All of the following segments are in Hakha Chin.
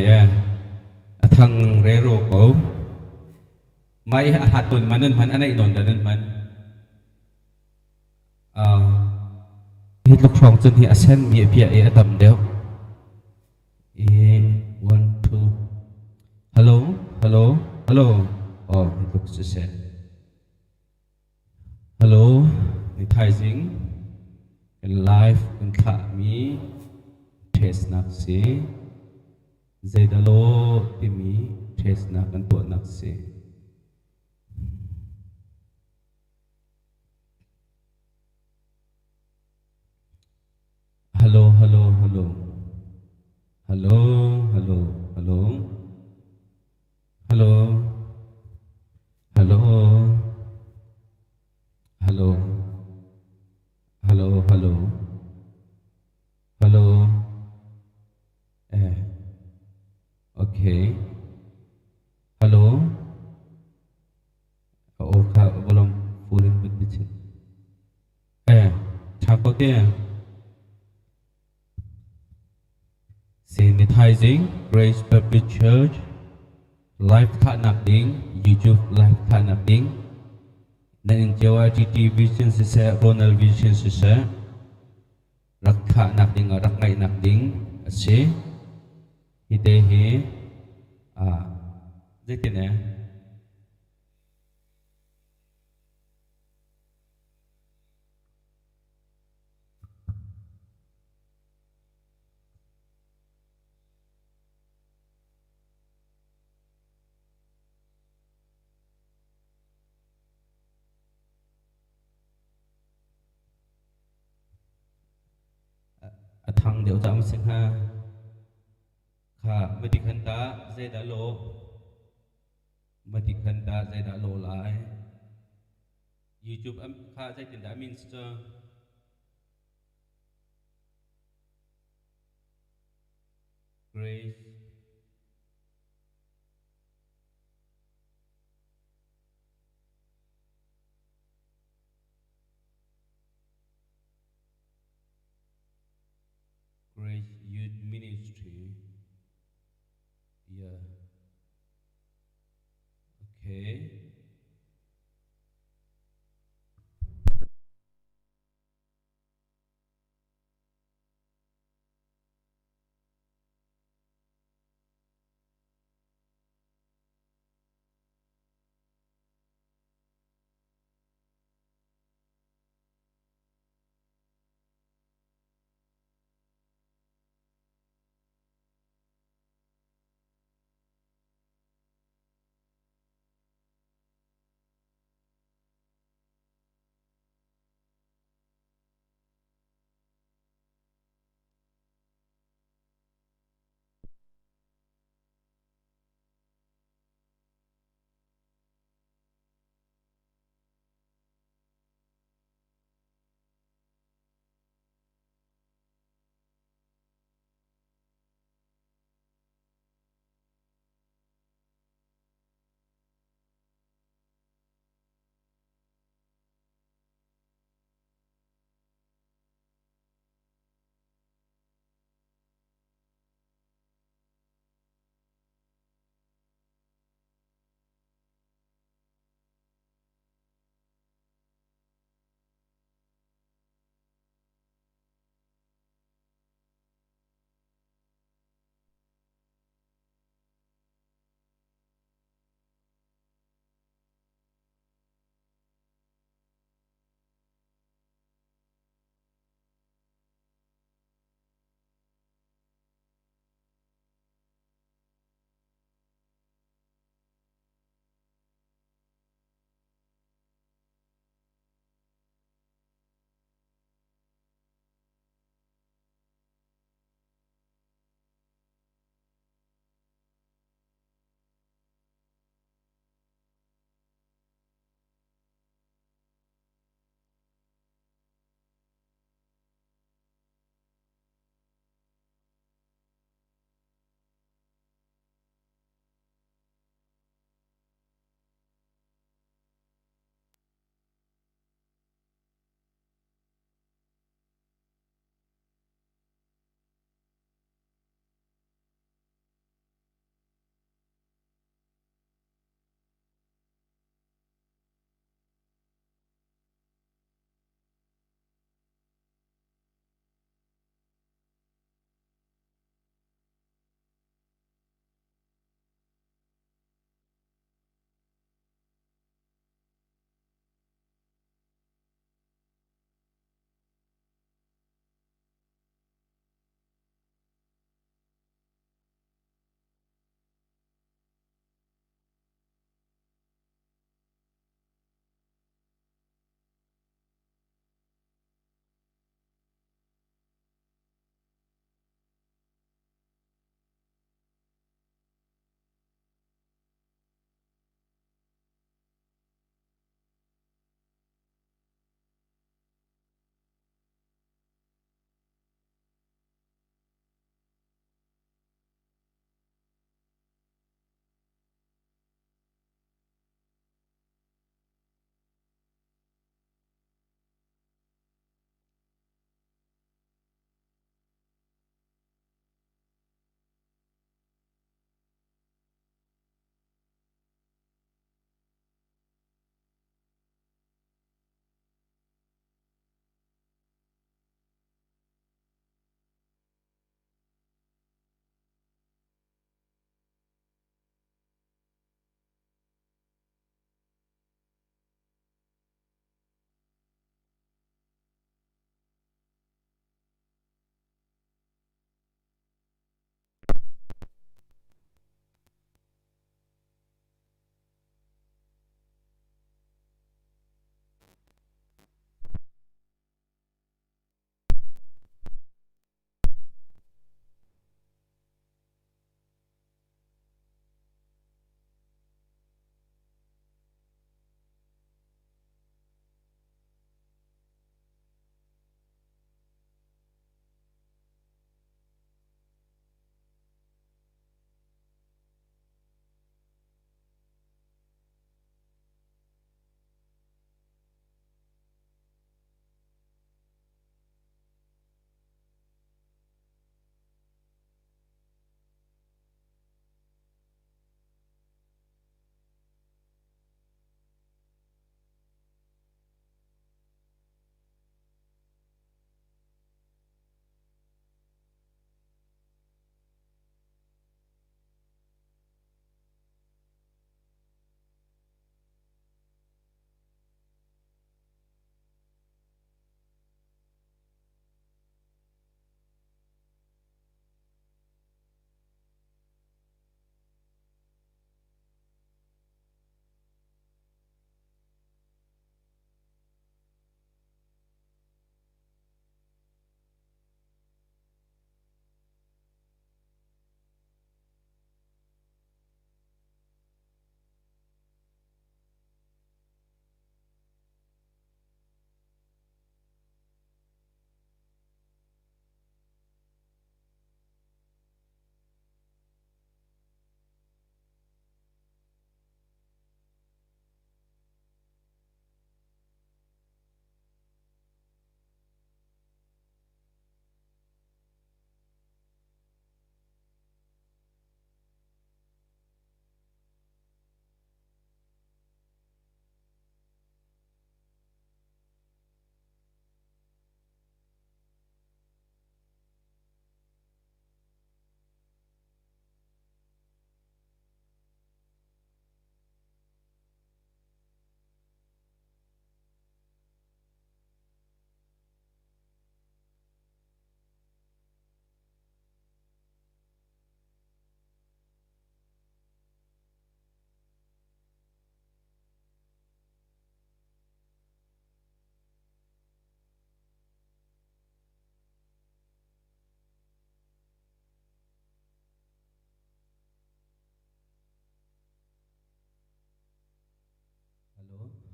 Hei e, a thang rero ko. Mai a hat ton man nan hman a naih nawn da nan hman. Hi tluk hrawng cun hi a sen mi a piah i a tam deuh. I one two. Hello, hello, hello. Oh, hi tluk siseh. Hello, ni thaizing kan live kan thlahmi test nak si. Zeidalaw timi test nak kan tuahnak si. Hello, hello, hello. Hello, hello, hello. Hello. Hello. Hello. Hello, hello. Hello. Eh. Okay. Hello. Aw kha volum full in put bichin. Eh, tha ko te. Sanitizing Grace Baptist Church live thahnak ding YouTube live thahnak ding nan in cio ah GT Vision siseh Ronald Vision siseh rak thahnak ding ah rak ngaihnak ding a si. Hi te hi zeitin eh A thang deuh cang si hnga. Kha mati khan ta zeidah lawh? Mati khan ta zeidah lawh lai? YouTube kha zeitindah a min si cu? Grace Grace Youth Ministry. Yeah. Okay.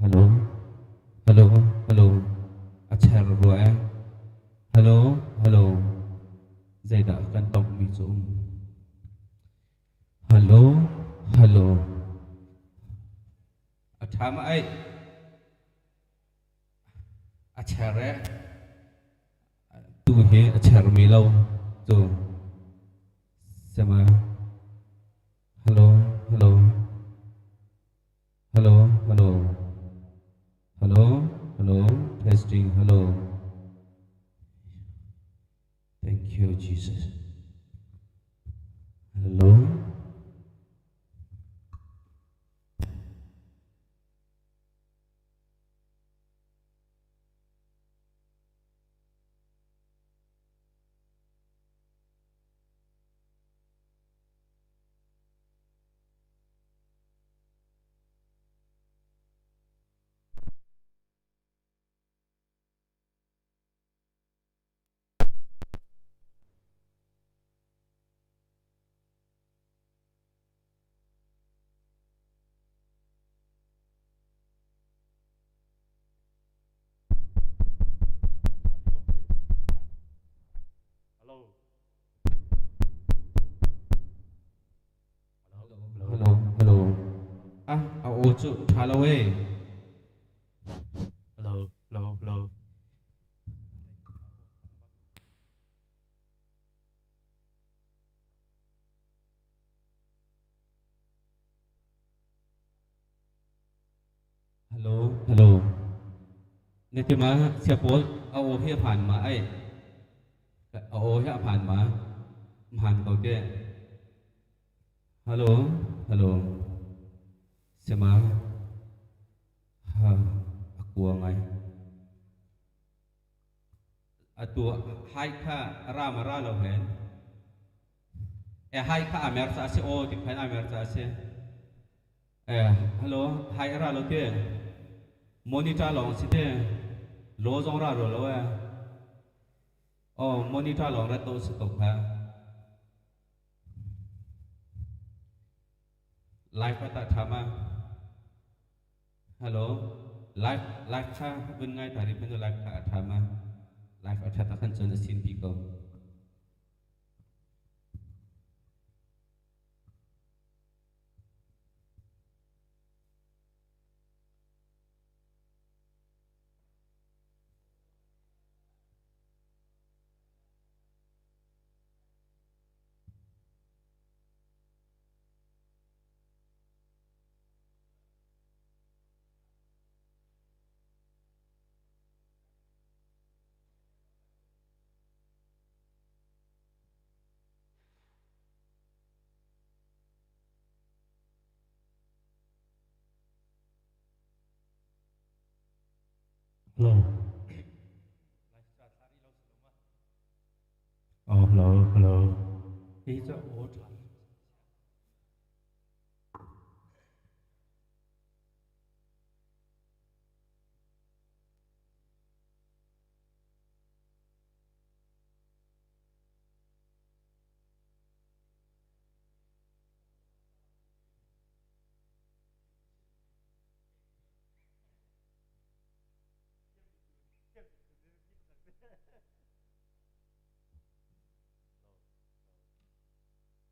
Hello hello hello a cher rua eh. Hello hello zeidah kan tongmi cu um. Hello hello a ṭha ma ai a cher eh. Tu hi a chermi lo cu sema. Hello hello hello hello hello hello testing hello. Thank you Jesus. Hello. Hello. Hello hello. Ah, a aw cu ṭha lo ee. Hello, hello, hello. Hello hello. Na ti ma sia pawl a aw hi a phan ma ai. A aw hi a phan ma. Mhan ko te. Hello hello. Sema ha a kua ngai. Atu hai kha ra ma ra lo hen. E hai kha amer ca si aw ti khan amer ca si. E hello hai ra lo te. Monitor lawng si te. Lo zong ra ro lo e. Oh monitor lawng ra to si ko kha. Live ta tha ma. Hello live live kha vun ngai ta ri panu live kha a tha ma. Live a that khan cun a sin bi ko. Hello. Oh, hello, hello. Hi ca aw ṭha lo.